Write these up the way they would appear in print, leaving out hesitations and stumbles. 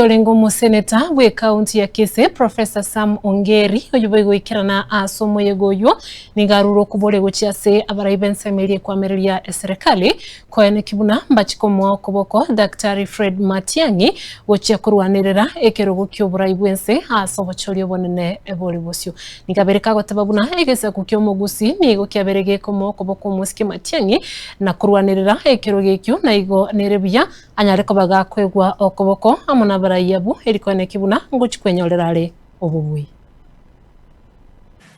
Orengo omoseneta bwe ekaunti ya Kisii Professor Sam Ongeri oyio boigo goikerana ase omoyega oyio nigo arure okoboria gochia ase abarai b'ensemo eria ekwamereria eserekari koeneki buna mbachi komoa okoboko Daktari Fred Matiang'i gochia korwanerera ekerogo ki'oborai bw'ense ase obochori obonene bore bosio. Nigo abere kagoteba buna egesaku ki'omogusii nigo kiabere gekomoa okoboko omosike Matiang'i na korwanerera ekerogo ekio naigo nere buya Anyare koba gakoegwa okoboko amo nabarai abwo, eri koeneki buna ngochia kwenyorera are obobui.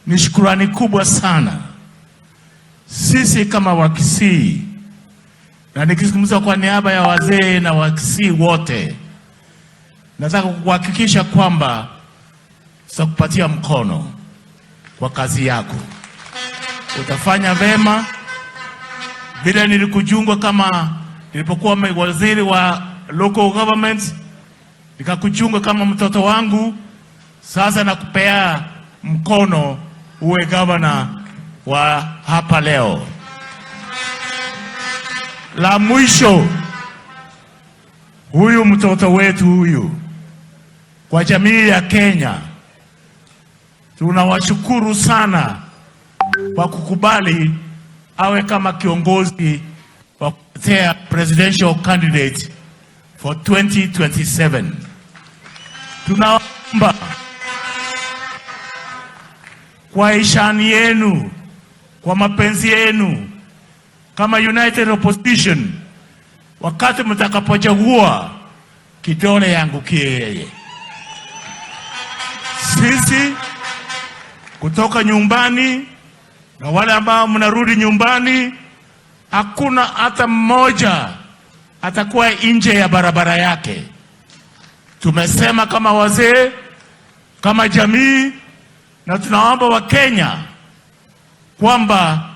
Ni shukurani kubwa sana sisi kama Wakisii, na nikizungumza kwa niaba ya wazee na Wakisii wote, nataka kukuhakikisha kwamba tutakupatia mkono kwa kazi yako, utafanya vema vile nilikujungwa kama nilipokuwa waziri wa local government, nikakuchunga kama mtoto wangu. Sasa nakupea mkono uwe gavana wa hapa leo. La mwisho, huyu mtoto wetu huyu, kwa jamii ya Kenya tunawashukuru sana kwa kukubali awe kama kiongozi wa kutetea presidential candidate for 2027. Tunaomba kwa ishani yenu, kwa mapenzi yenu, kama United Opposition, wakati mtakapochagua, kidole yangukie yeye. Sisi kutoka nyumbani na wale ambao mnarudi nyumbani, hakuna hata mmoja atakuwa nje ya barabara yake. Tumesema kama wazee, kama jamii, na tunaomba Wakenya kwamba